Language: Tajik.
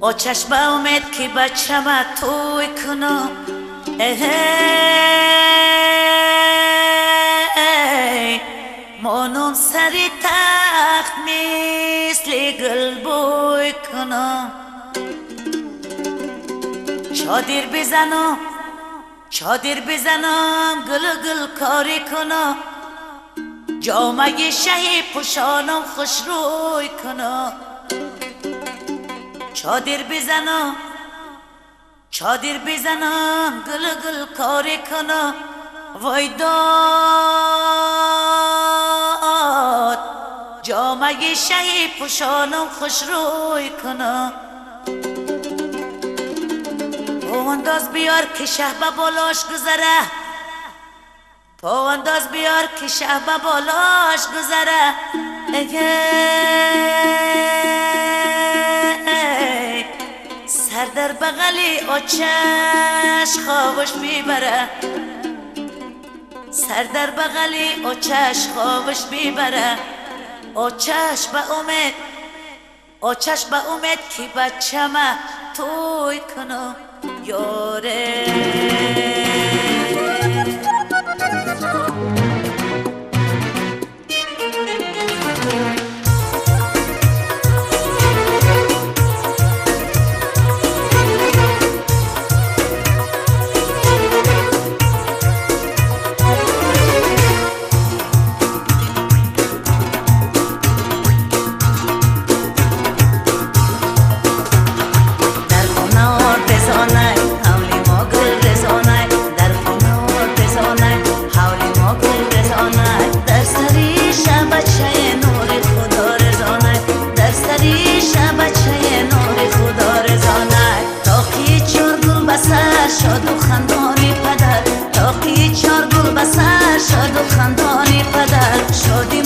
Очаш ба умед ки бачама туй кунам, монум сари тахт мисли гулбӯй кунам. Чодир бизанам, чодир бизанам, гул гул корӣ кунам, ҷомаи шаҳи пӯшонам хушрӯй кунам. Чодир бизанам, чодир бизанам, гул гул корӣ кунам, вой дод, ҷомаи шаҳи пӯшонам хушрӯй кунам. Повандоз биёр ки шаҳ ба болош гузара, повандоз биёр ки шаҳ ба болош гузара, сар дар бағали очаш хобаш мебара, сар дар бағали очаш хобаш мебара. Очаш ба умед, очаш ба умед ки бачама туй кунам ёре. Шоду хандони падар, тоқи чор гул ба сар, шоду хандони падар, шоди.